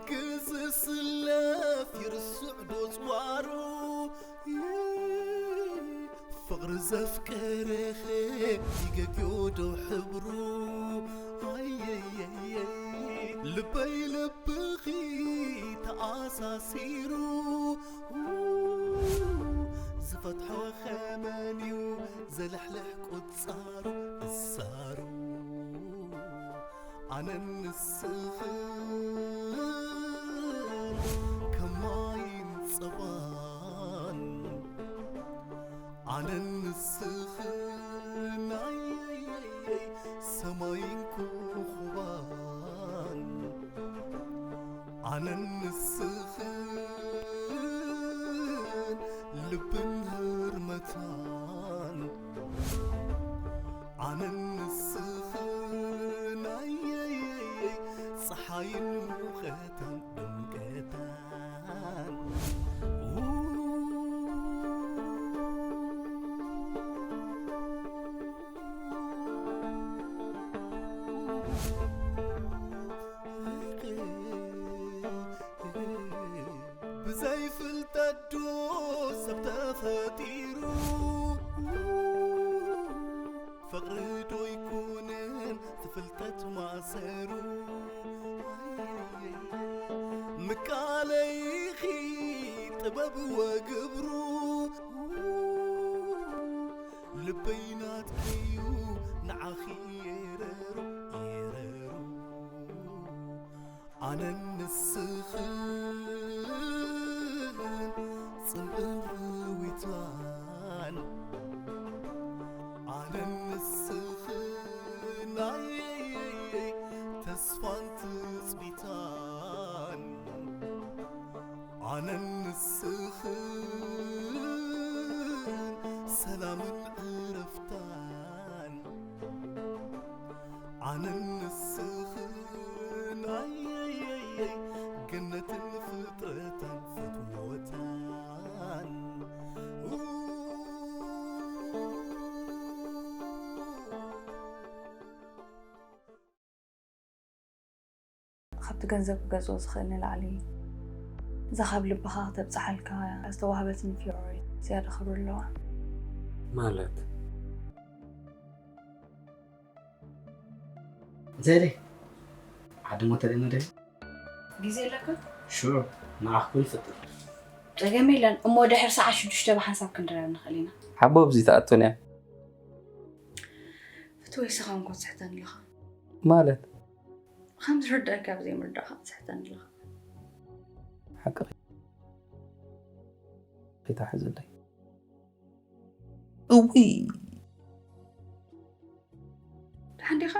ክዝስለፍ ይርስዕ ዶ ጽዋሩ? ፍቕሪ ዘፍቀረኸ ይገግዮ ዶ ሕብሩ? ኣየየየ ልበይ ልብኺ ተኣሳሲሩ፣ ዝፈትሖ ኸመንዩ ዘልሕልሕ ቁጻሩ እሳሩ። ኣነን ንስኽን ከም ማይን ጸባን፣ ኣነን ንስኽን ኣየየየይ ሰማይን ኮኾባን፣ ኣነን ንስኽን ልብን ህርመታን፣ ኣነን ንስኽን ኣየየየይ ጸሓይን ሙቐታን ድምቀታን። ብዘይ ፍልጠት ዶ ሰብ ተፈጢሩ? ፍቕሪ ዶ ይኮነን ትፍልጠት ማእሰሩ? ምቃለይኺ ጥበብ ወግብሩ፣ ልበይ ናትኪዩ ንዓኺ የረሩ፣ የረሩ። ኣነን ንስኽን ጽምእን ርዊታን፣ ኣነን ንስኽን ኣየየየይ ተስፋን ትጽቢታን፣ ኣነን ንስኽን ሰላምን ዕረፍታን፣ ኣነን ንስኽን ኣየየየይ ገነትን ፍጥረታን ፍትወታን። ካብቲ ገንዘብ ክገዝኦ ዝኽእል ንላዕሊ፣ እዛ ካብ ልብኻ ክተብጽሓልካ ዝተዋህበትኒ ፊዮሪ ዝያዳ ክብሪ ኣለዋ። ማለት? ዘዴ ሓደ ሞተር ይመደብ። ግዜ ኣለካ? ሹር፣ ንዓኽ ኩሉ ይፈጥር። ጸገም የለን። እሞ ድሕሪ ሰዓት ሽዱሽተ ብሓንሳብ ክንራኸብ ንኽእል ኢና። ሓቦ ኣብዚ ትኣቱን እያ። ፍትወይ፣ ንስኻ እንኮ ትስሕተኒ ኣለኻ። ማለት? ከም ዝርድኣካ ኣብ ዘይምርዳእካ ትስሕተኒ ኣለኻ። ሓቅኺ። ከይትሓዘለይ። እውይ። ደሓን ዲኻ?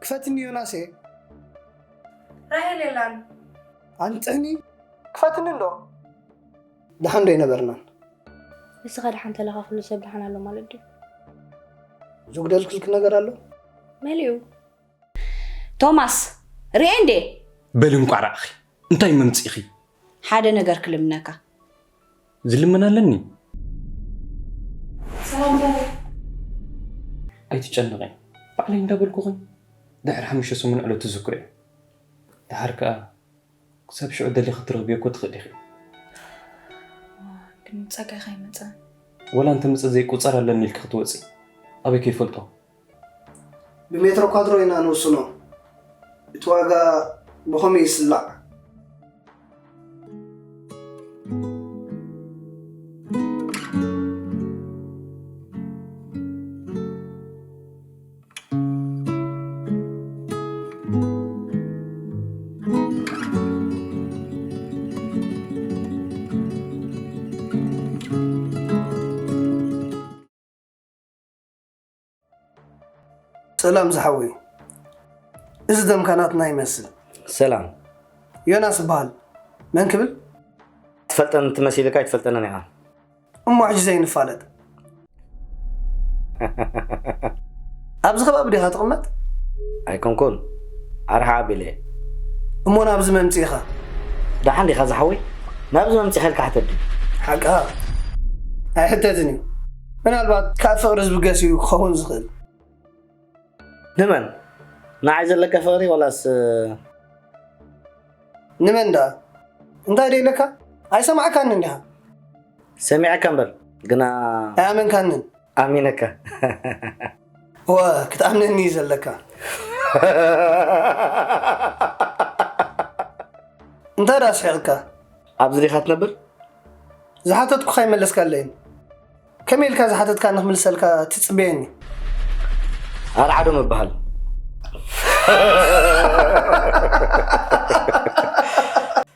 ክፈትኒ ዮናሴ። ራሄል የላን። ኣንጥሕኒ። ክፈትኒ እንዶ። ደሓን ዶ ኣይነበርናን? ንስኻ ደሓን ተለኻ ኩሉ ሰብ ደሓን ኣሎ ማለት ድዩ? ዝጉደልክልኪ ነገር ኣሎ? መሊኡ። ቶማስ፣ ርኤ እንዴ? በሊ እንቋዕ ረኣኺ። እንታይ መምጺእኺ? ሓደ ነገር ክልምነካ። ዝልምን ኣለኒ። ሰላም ዳዊት። ኣይትጨነቒ። ባዕለይ እንዳበልኩኺ ድሕሪ ሓሙሽተ ሰሙን ዕለት ትዝክርዮ። ደሓር ከኣ ክሳብ ሽዑ ደሊኺ ክትረኽብዮ እኮ ትኽእሊ ኢኺ። ግን ጸጋይ ከይመጸ። ወላ እንተመጸ ዘይቁጸር ኣለኒ ኢልኪ ክትወጺ። ኣበይ ከይፈልጦ? ብሜትሮ ኳድሮ ኢና ንውስኖ። እቲ ዋጋ ብኸመይ ይስላዕ? ሰላም ዝሓወይ፣ እዚ ደምካ ናትና ይመስል። ሰላም። ዮናስ እበሃል። መን ክብል? ትፈልጠኒ ትመሲልካ ኣይትፈልጠንን ኢኻ። እሞ ሕጂ ዘይንፋለጥ። ኣብዚ ከባቢ ዲኻ ትቕመጥ? ኣይኮንኩን፣ ኣርሓ ኣቢለ እየ። እሞ ናብዚ መምጺእኻ? ደሓን ዲኻ ዝሓወይ? ናብዚ መምጺእኻ ኢልካ ሕተት ድዩ? ሓቅኻ። ኣይሕተትን እዩ። ምናልባት ካብ ፍቕሪ ዝብገስ እዩ ክኸውን ዝኽእል። ንመን? ንዓይ ዘለካ ፍቕሪ ዋላስ? ንመን ደኣ? እንታይ ደይለካ? ኣይሰማዕካንን ዲኻ? ሰሚዐካ እምበር ግና ኣይኣመንካንን። ኣሚነካ። እወ፣ ክትኣምነኒ እዩ ዘለካ። እንታይ ደኣ ስሒቕካ? ኣብዚ ዲኻ ትነብር? ዝሓተትኩኻ ይመለስካለይን። ከመይ ኢልካ ዝሓተትካ ንክምልሰልካ ትጽበየኒ? ኣርዓዶም እበሃል።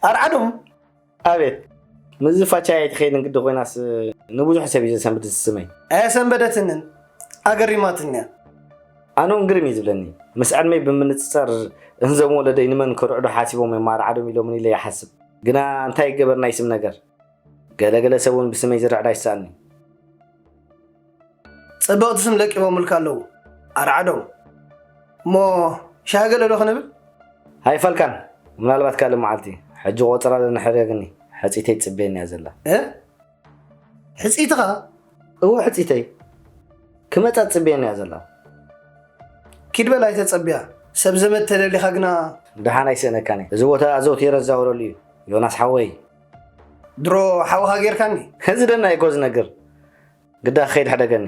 ኣርዓዶም? ኣቤት፣ ምስዚ ፋቻ ኣይትኸይድን ግዲ ኮይናስ ንብዙሕ ሰብ እዩ ዘሰንብድ ስመይ። ኣየሰንበደትንን፣ ኣገሪማትንያ። ኣነ እውን ግርም እዩ ዝብለኒ። ምስ ዕድመይ ብምንፅፀር እዞም ወለደይ ንመን ክርዕዱ ሓሲቦም እዮም ኣርዓዶም ኢሎምን ኢለ ይሓስብ። ግና እንታይ ይገበር ናይ ስም ነገር። ገለገለ ሰብ እውን ብስመይ ዝርዕድ ኣይሰኣን እዩ። ጽብቕቲ ስም ለቂሞምልካ ኣለዉ ኣርዓዶም። እሞ ሻሂ ገለ ዶ ክንብል? ኣይፈልካን፣ ምናልባት ካልእ መዓልቲ። ሕጂ ቆፅራ ለንሕረግኒ ሕፂተይ ትፅበየኒ እያ ዘላ። እ? ሕፅይትኻ? እዎ ሕፂተይ ክመፃ ትፅበየኒ እያ ዘላ። ኪድ በል ኣይተጸብያ። ሰብ ዘመድ ተደሊኻ ግና። ደሓን ኣይስእነካን እየ። እዚ ቦታ ኣዘውቲረ ዝዛወረሉ እዩ ዮናስ ሓወይ። ድሮ ሓውኻ ጌርካኒ። እዚ ደና እኮ ዝነግር። ግዳ ክኸይድ ሕደገኒ።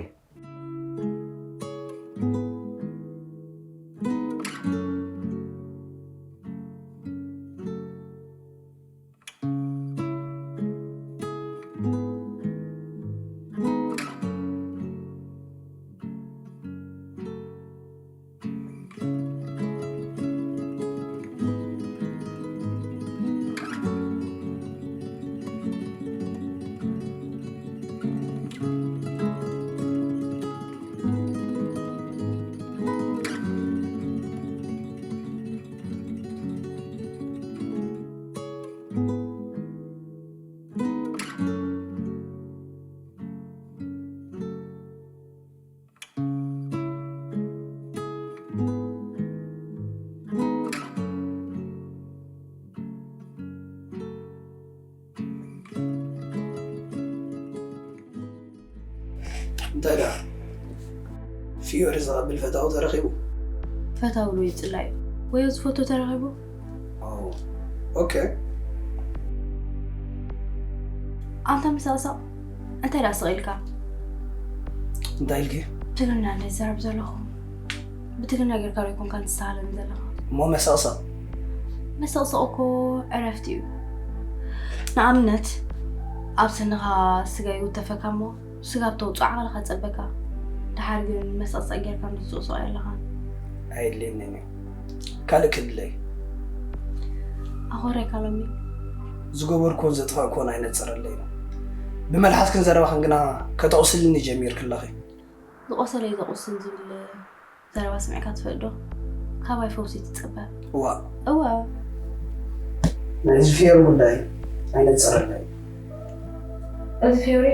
እንታይ ደኣ ፊዮሪ ዘቐብል ፈታዊ ተረኺቡ? ፈታዊ ዶ ይፅላእ እዩ ወይ ዝፈቶ ተረኺቡ? ኦ፣ ኦኬ። ኣንታ ምሳቕሳቕ እንታይ ደኣ ስቕ ኢልካ? እንታይ ኢልኪ? ትግርኛ እንደ ዝዛረብ ዘለኹ ብትግርኛ ጌርካ ዶ ኣይኮንካን ትስተሃለኒ ዘለኻ? እሞ መሰቕሰቕ? መሰቕሰቕ እኮ ዕረፍቲ እዩ። ንኣብነት ኣብ ስንኻ ስጋ ይውተፈካ እሞ ስጋብ ተውፅኦ ዓቕልኻ ጸበካ። ደሓር ግን መሰቕሰቕ ጌርካ እንድትስቕስቕ የለኻን። ኣየድልየንን እዩ። ካልእ ክድለይ። ኣኾረካ ሎሚ። ዝገበርኩዎን ዘጥፋእኩዎን ኣይነጽረለይን። ብመልሓስክን ዘረባኽን ግና ከተቑስልኒ ጀሚርኪ ኣለኺ። ዝቖሰለ እዩ ዘቑስል ዝብል ዘረባ ስሚዕካ ትፈልጥ ዶ? ካባይ ፈውሲ ትጽበ? እዋ። እወ። ናይዚ ፊዮሪ ጉዳይ ኣይነጽረለይ። እዚ ፊዮሪ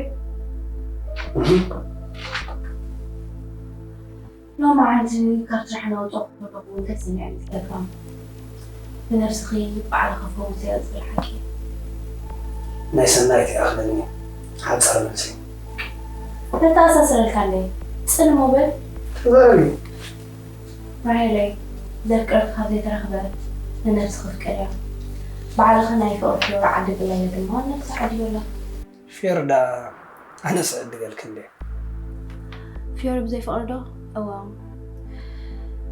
ሎማዓንቲ ካብ ስራሕ ናውፀኹ ከለኹ እውን ተሰሚዐኒ ዝጠቅም ንነብስኺ ባዕልኻ ፈውስያ ዝብል ሓቂ። ናይ ሰናይት ይኣኽለኒ ሓጻር መልሲ። ተተኣሳስረልካ ኣለይ ጽልሞ በል። ተዛረቢ። ራሄለይ ዘፍቅረካ ካብ ዘይተረኽበ ንነብስኺ ፍቀርያ። ባዕልኺ ናይ ፍቕሪ ፊዮሪ ዓዲ ግለለ ድማ ነብሲ ዓድዮ ኣላ። ፊዮሪ ዳ ኣነስ ዕድገልኪ እንዴ። ፊዮሪ ብዘይ ፍቕሪ ዶ? እዋ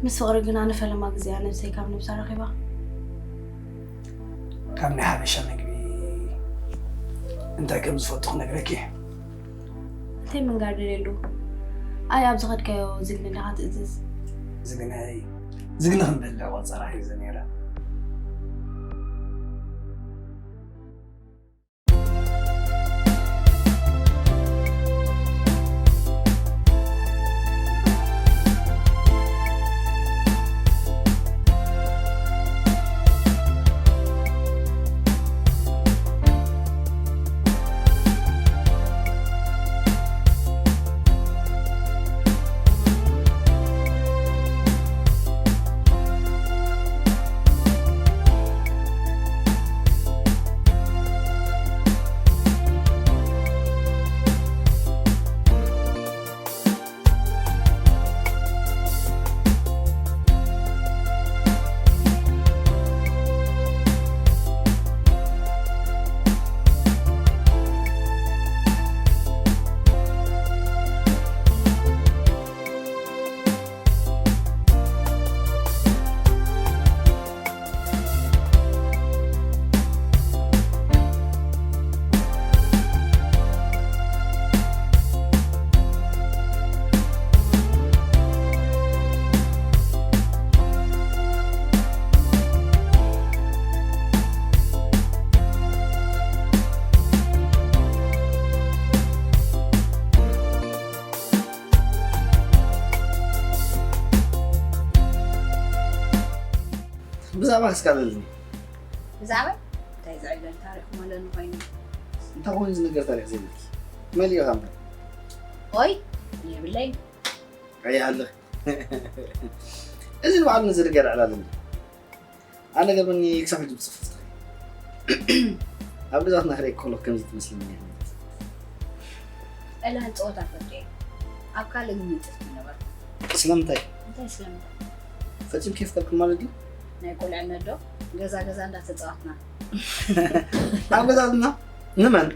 ምስ ፍቕሪ ግና ንፈለማ ግዜ እያ ነብሰይ ካብ ነብሳ ረኺባ። ካብ ናይ ሓበሻ መግቢ እንታይ ከም ዝፈቱ ክነግረኪ። እንታይ ምንጋር ደልየሉ? ኣይ ኣብ ዝኸድካዮ ዝግኒ ዳኻ ትእዝዝ። ዝግነይ ዝግኒ ክንበልዕ ቆጸራ ሒዘ ነይረ። ብዛዕባ ክስካለልኒ። ብዛዕባ እንታይ ዝዕለል ታሪኽ መለኒ ኮይኑ? እንታይ ኮይኑ ዝነገር ታሪኽ ዘይብልኪ? መሊኡ ካብ ምበር። ኦይ፣ የብለይ። ኣይሃልኽ። እዚ ንባዕሉ ንዝርገር ዕላል እንዲ። ኣነ ገርመኒ ክሳብ ሕጂ ብጽፉፍ ትኽእል። ኣብ ገዛትና ክርኢ ከሎ ከምዚ ትመስለኒ እያ። ዕላል ጸወታ ፈትየ ኣብ ካልእ ግን ምንጽፍ ነበርኩ። ስለምንታይ? እንታይ ስለምንታይ? ፈጺምኪ የፍቀርክን ማለት ድዩ? ናይ ቆልዕነት ዶ? ገዛ ገዛ እንዳተጻወትና። ኣብ ገዛትና ንመን?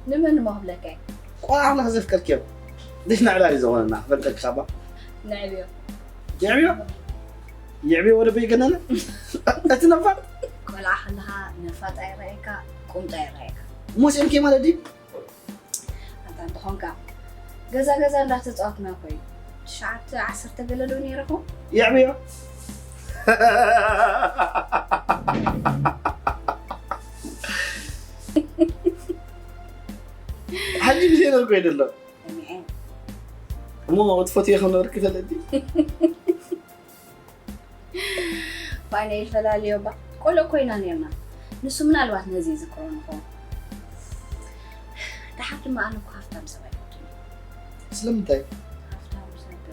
ንመን እሞ ክብለካ እየ? ቆልዓ ኣምላኽ ዘፍቀርክዮም። ደሽ ንዕላል እዩ ዝኾነና ክፈልጠልካ እባ። ንዕብዮ። ይዕብዮ? ይዕብዮ ወደ በይ ገነነ? እቲ ነፋጥ? ቆልዓ ከለኻ ነፋጥ ኣይረኣየካ፣ ቁምጣ ኣይረኣየካ። ሞስኤልኪ ማለት ድዩ? ኣንታ እንተኾንካ ገዛ ገዛ እንዳተጻወትና እኮ እዩ። ትሽዓተ ዓሰርተ ገለ ዶ ነይርኹም? የዕብዮ። ሓጂ ብዘይ ነርጎ ይደሎ። ሰሚዐ። እሞ ትፈትዮ ከም ነበርክ ይፈልጥ ድዩ? ፋይና ይፈላለዮ ባ ቆሎ ኮይና ነርና። ንሱ ምናልባት ነዚ ይዝክሮ ንኾን። ደሓር ድማ ኣነ እኮ ሃፍታም ሰብ ኣይፈቱን። ስለምንታይ? ሃፍታም ሰብ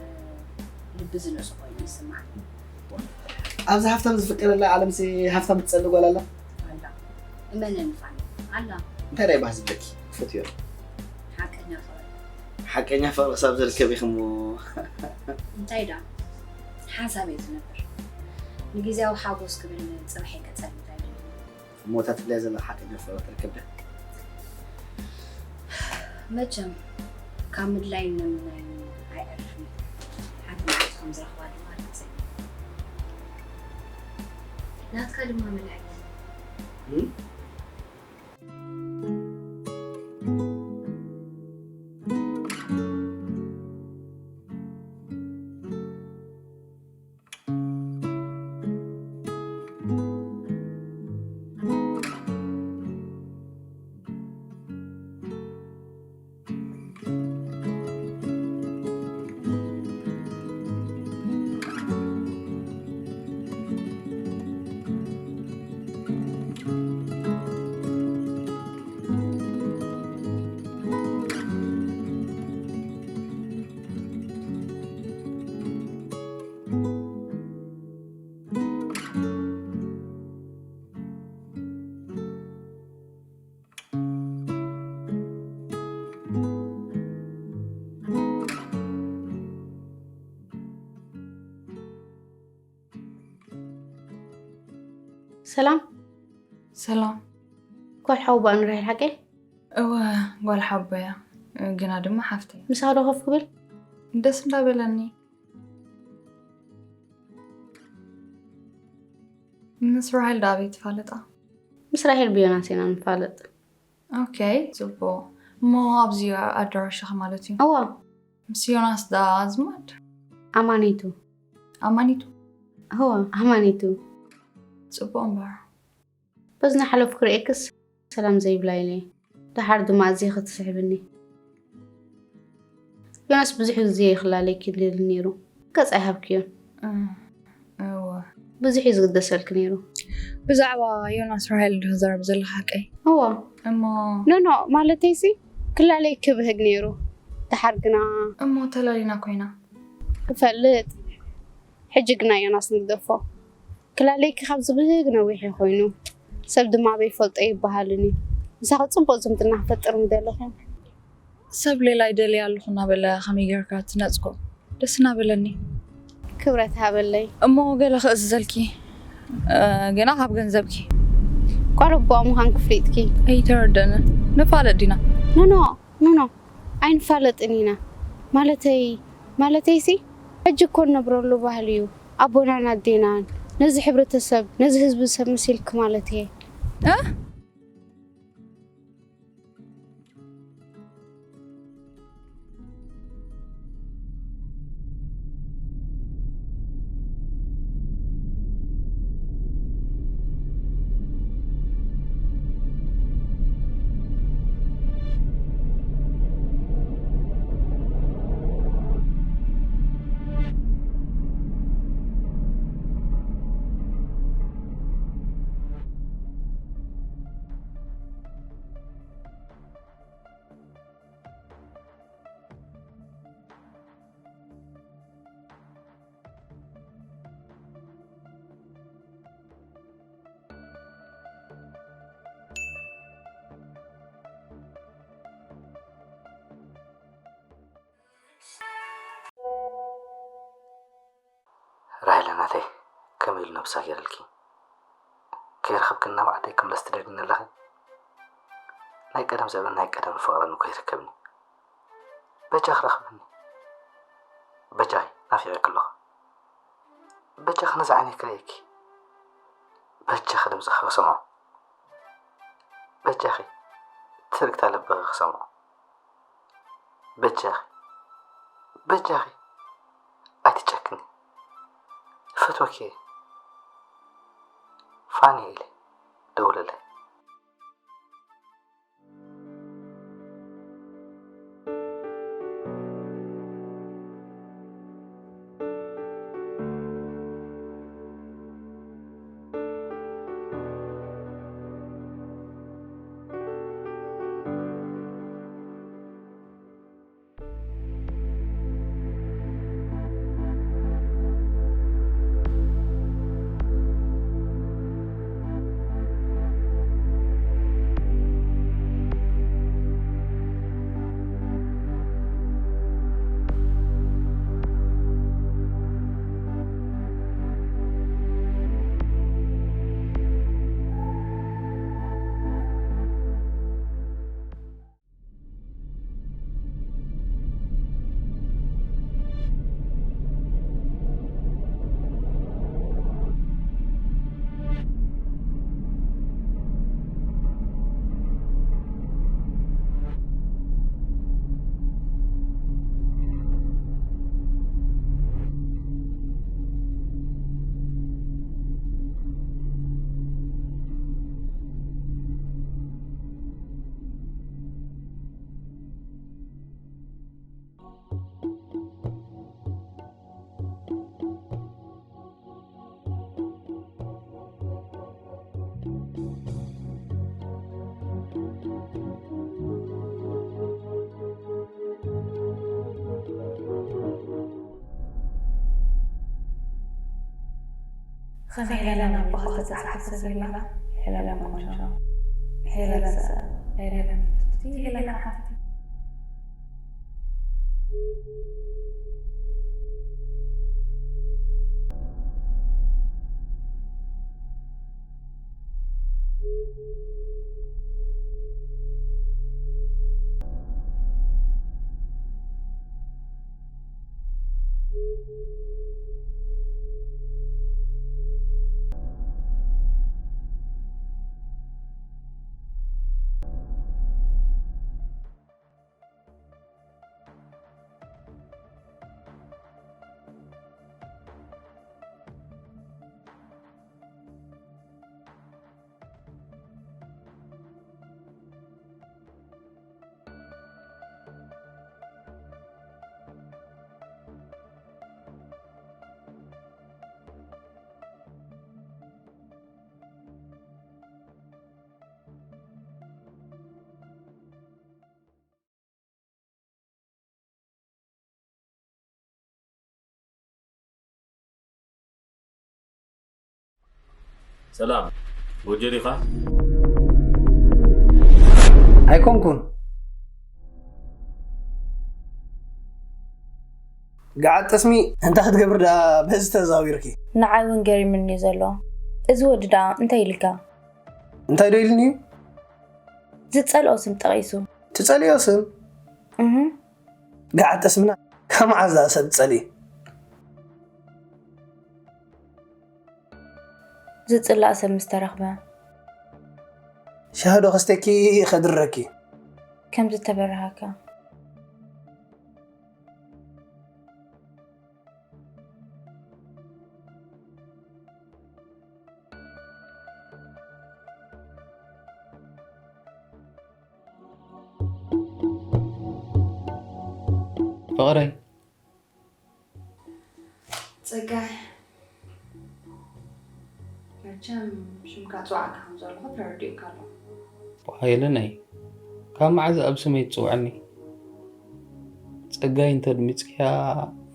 ልቢ ዝነሱ ኮይኑ ይስማዓኒ። ኣብዚ ሃፍታም ዝፍቀረላ ዓለምሲ ሃፍታም ትጸሊ ጓል ኣላ? ኣላ እመነኒ ፋኒ ኣላ። እንታይ ናይ ባህዚ ብለኪ ትፈትዮ? ሓቀኛ ፍቕሪ። ሓቀኛ ፍቕሪ ክሳብ ዝርከብ ኢኹሞ። እንታይ ዳ ሓንሳብ እየ ዝነብር። ንግዜያዊ ሓጎስ ክብል ጽባሕ ይቀጸል እንታይ ደልዩ። እሞ እታ ትብለያ ዘለኻ ሓቀኛ ፍቕሪ ትርከብ ድያ? መቸም ካብ ምድላይን ምምናይን ኣይዕርፍን። ሓንቲ መዓልቲ ከም ዝረኽባ ድማ ርግጸኛ። ናትካ ድማ መልኣይ። ሰላም። ሰላም። ጓል ሓወቦኣ ንራሄል ሓቀይ? እወ፣ ጓል ሓቦ እያ፣ ግና ድማ ሓፍተይ። ምሳኻ ዶ ኮፍ ክብል? ደስ እንዳበለኒ። ምስ ራሄል ዶ ኣበይ ትፋለጣ? ምስ ራሄል ብዮናስ ኢና ንፋለጥ። ኦኬ፣ ጽቡቕ። እሞ ኣብዚ ኣዳራሽኻ ማለት እዩ? እዋ። ምስ ዮናስ ዳ ኣዝማድ? ኣማኒቱ። ኣማኒቱ? እዋ፣ ኣማኒቱ። ጽቡቕ እምበር። በዚ ናሓለፍኩ ክርእየክስ ሰላም ዘይብላ ኢለ። ደሓር ድማ ኣዝየ ክትስሕብኒ። ዮናስ ብዙሕ ግዜ ክላለየኪ ይደሊ ነይሩ። ገጽ ኣይሃብክዮን። እ፣ እወ። ብዙሕ እዩ ዝግደሰልኪ ነይሩ። ብዛዕባ ዮናስ ራሄል ዶ ትዛረብ ዘለኻ ሓቀይ? እዋ። እሞ ኖ፣ ኖ፣ ማለተይሲ ክላለየኪ ክብህግ ነይሩ። ደሓር ግና እሞ ተላሊና ኮይና። ክፈልጥ። ሕጂ ግና ዮናስ ንግደፎ። ክላለየኪ ካብ ዝብህግ ነዊሕ እዩ ኮይኑ። ሰብ ድማ ኣበይ ይፈልጦ ይበሃልን እዩ። ምሳኺ ጽቡቕ ዝምድና ክፈጥር ምደለኹ። ሰብ ሌላ ይደሊ ኣለኹ እናበለ ከመይ ጌርካ ትነጽጎ? ደስ እናበለኒ። ክብረት ሃበለይ። እሞ ገለ ክእዝዘልኪ፣ እ፣ ግና ካብ ገንዘብኪ። ቋረቧ ምዃን ክፍሊጥኪ። ኣይተረደንን። ንፋለጥ ዲና? ኖ፣ ኖ፣ ኖ፣ ኖ። ኣይንፋለጥን ኢና። ማለተይ፣ ማለተይሲ፣ ሕጂ እኮ ንነብረሉ ባህሊ እዩ። ኣቦናን ኣዴናን፣ ነዚ ሕብረተሰብ፣ ነዚ ህዝቢ ሰብ መሲልኪ ማለት እየ። እ? ናተይ፣ ከመይ ኢሉ ነብሳ ገይርልኪ? ከይረኸብክኒ ናብ ዓደይ ክምለስ ትደልኒ ኣለኺ? ናይ ቀደም ዘበን ናይ ቀደም ፍቕረን እኮ ይርከብኒ። በጃኺ ረኽብኒ። በጃኺ ናፊቐኪ ኣለኹ። በጃኺ ነዚ ዓይነይ ክርእየኪ። በጃኺ ድምፅኺ ክሰምዖ። በጃኺ ትርግታ ልብኺ ክሰምዖ። በጃኺ፣ በጃኺ ኣይትጨክኒ። ፈትወኪ እየ። ፋኒ ኢለ ደውለለይ። ኸመይ ሄለን ኣቦኻ ተጻሓሕሰብ የላ? ሄለን ቆንጆ። ሄለን ሰ-፣ ሄለን ፍትቲ፣ ሄለን ሓፍቲ። ሰላም፣ ጎጆ ዲኻ? ኣይኮንኩን። ገዓት ጠስሚ፣ እንታይ ክትገብር ደኣ በዚ ተዛዊርኪ? ንዓይ እውን ገሪሙኒ ዘሎ። እዚ ወዲ ደኣ እንታይ ኢልካ? እንታይ ዶ ኢልኒ እዩ? ዝጸልኦ ስም ጠቒሱ። ትጸልዮ ስም? እህ። ገዓት ጠስምና፣ ካብ መዓዝ ደኣ ሰብ ትጸልኢ? ዝጽላእ ሰብ ምስ ተረኽበ። ሻሂ ዶ ከስተኪ ከድረኪ? ከም ዝተበረሃካ። ፍቕረይ። ጸጋይ፣ መቸም ሽምካ ጽዋዕካ ከም ዘለኹ ተረዲኡካ ኣሎ። ሄለነይ፣ ካብ መዓዝ ኣብ ስመይ ትጽውዐኒ? ጸጋይ እንተ ኣድሚጽክያ፣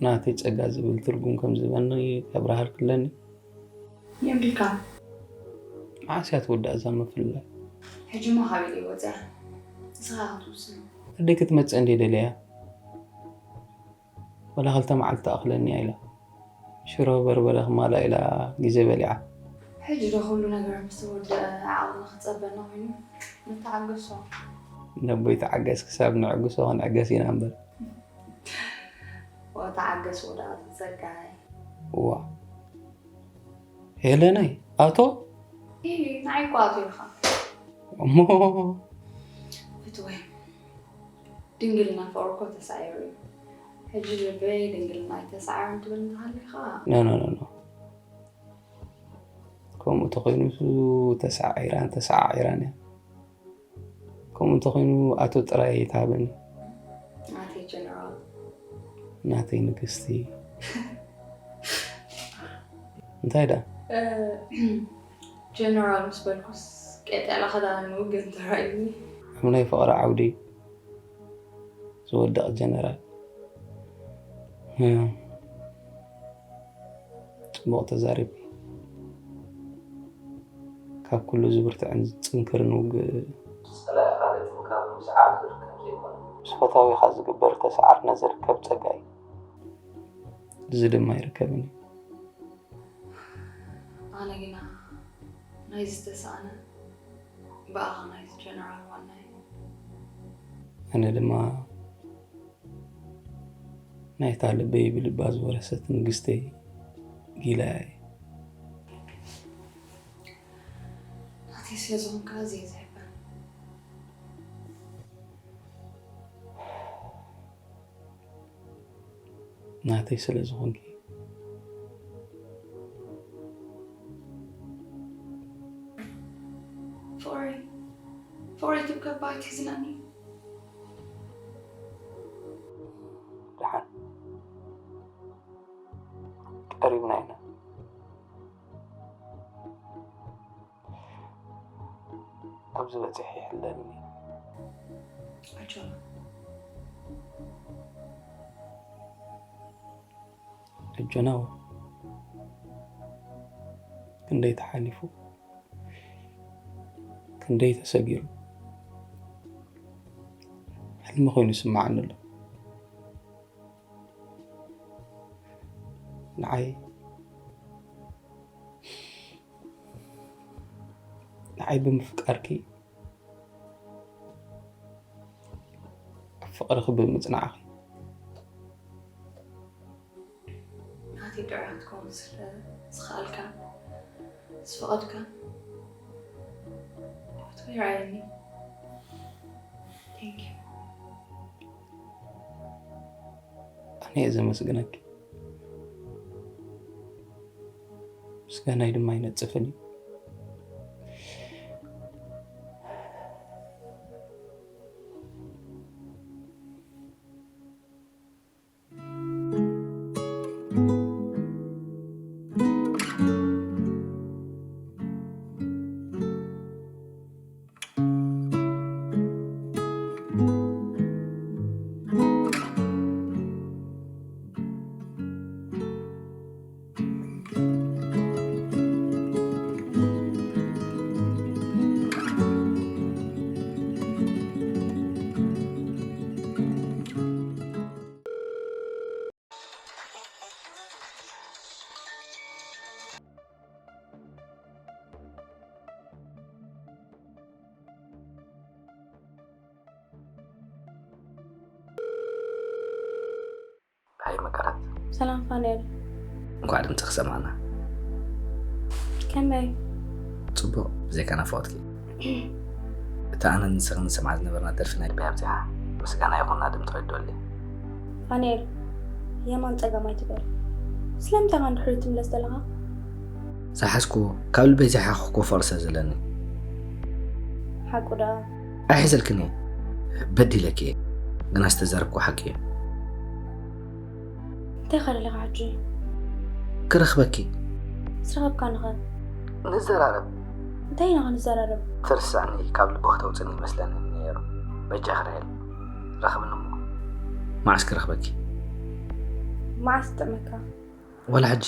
ናተይ ጸጋ ዝብል ትርጉም ከም ዝህበኒ ከብርሃልኪ ኣለኒ። የብልካ። መዓስ እያ ትውዳእ እዛ ምፍልላይ? ሕጂ እሞ ካበይ ወፂኣ? ንስኻ ክትውስኖ። ኣደይ ክትመፅእ እንድየ ደልያ። ወላ ክልተ መዓልቲ ትኣኽለኒ እያ ኢላ። ሽሮ በርበረ ክማላ ኢላ ግዜ በሊዓ። ሕጂ ዶ ኩሉ ነገር ምስ ተወደአ ዓቕሊ ክጸበና ኮይኑ? ንተዓገሶ። ነቦይ ተዓገስ ክሳብ ንዕግሶ ክንዕገስ ኢና እምበር። ወተዓገስ ወዳእቲ ጸጋይ። ዋ ሄለነይ ኣቶ ኢ ንዓይ ቋቱ ኢኻ። እሞ ፍትወይ ድንግልና ፍቕሪ እኮ ተሳዒሩ እዩ። ሕጂ ልበይ ድንግልና ኣይተሳዕረን ትብል እንተሃሊኻ ኖ ኖ ኖ ኖ ከምኡ ተኮይኑ ተሳዒራን ተሳዓዒራን እያ። ከምኡ እንተኮይኑ ኣቶ ጥራይ ይትሃበኒ። ናተይ ጀነራል ናተይ ንግስቲ እንታይ ዳ ጀነራል ምስ በልኩስ ቀጠላ ክዳን ምውግን ተራእዩኒ። ኣብ ናይ ፍቕሪ ዓውዲ ዝወድቕ ጀነራል። ጽቡቕ ተዛሪብኪ። ካብ ኩሉ ዝብርትዕን ዝጽንክርን ውግእ ጸላኢኻ ገጢምካ ብምስዓር ዝርከብ ዘይኮነ ምስ ፈታዊኻ ዝግበር ተስዓርነት ዝርከብ ጸጋ እዩ። እዚ ድማ ኣይርከብን እዩ። ኣነ ግና ናይ ዝተሳእነ ብኣኻ ናይ ጀነራል ዋናይ ኣነ ድማ ናይታ ልበይ ብልባ ዝወረሰት ንግስተይ ጊላያ እየ። ናተይ ስለ ዝኾንካ ኣዝየ ዝሕበን። ናተይ ስለ ዝኾንኪ ፍቕረይ ፍቕረይ ትብከባ ኣይትሕዝነኒ። ደሓን ቀሪብና ኢና። ኣብዚ በፂሐ ይሕለኒ። ኣጆና ኣጆና ክንደይ ተሓሊፉ ክንደይ ተሰጊሩ ሕልሚ ኮይኑ ይስምዓኒ ኣሎ። ንዓይ ንዓይ ብምፍቃርኪ ኣብ ፍቕርኺ ብምጽናዕኺ ናተይ ጥዑይ ክትከውን ስለ ዝኸኣልካን ዝፈቐድካን ፍትወይ ርኣየኒ። Thank you። ኣነ እየ ዘመስግነኪ። ምስጋናይ ድማ ኣይነጽፍን እዩ። ሃይ መቀረት። ሰላም ፋኑኤል። እንኳዕ ድምፅኺ ሰማዕና። ከመይ? ፅቡቕ፣ ብዘይካ ናፍቖትኪ። እታ ኣነ ንስኽን ንሰምዓ ዝነበርና ደርፊ ናይ ልበይ ኣብዚሓ። ምስጋና ይኹን ናድምቲ ከይድወሊ። ፋኑኤል፣ የማን ጸጋም ኣይትበል። ስለምንታይ ኢኻ ንድሕሪት ትምለስ ዘለኻ? ዝሓዝኩዎ፣ ካብ ልበይ ዝሓኸኽኩዎ ፍቕሪ ስለ ዘለኒ። ሓቁ ደኣ? ኣይሕዘልክን እየ። በዲለኪ እየ። ግና ዝተዛረብኩዎ ሓቂ እዩ። እንታይ ኢኻ ደሊኻ ሕጂ? ክረኽበኪ። ዝረኸብካ ንኸ? ንዘራረብ። እንታይ ኢና ክንዘራረብ? ትርስዕኒ ካብ ልቦ ክተውፅኒ ይመስለኒ ነይሩ። በጃ ክርኤል። ረኽብኒ እሞ። መዓስ ክረኽበኪ? መዓስ ዝጥዕመካ? ዋላ ሕጂ።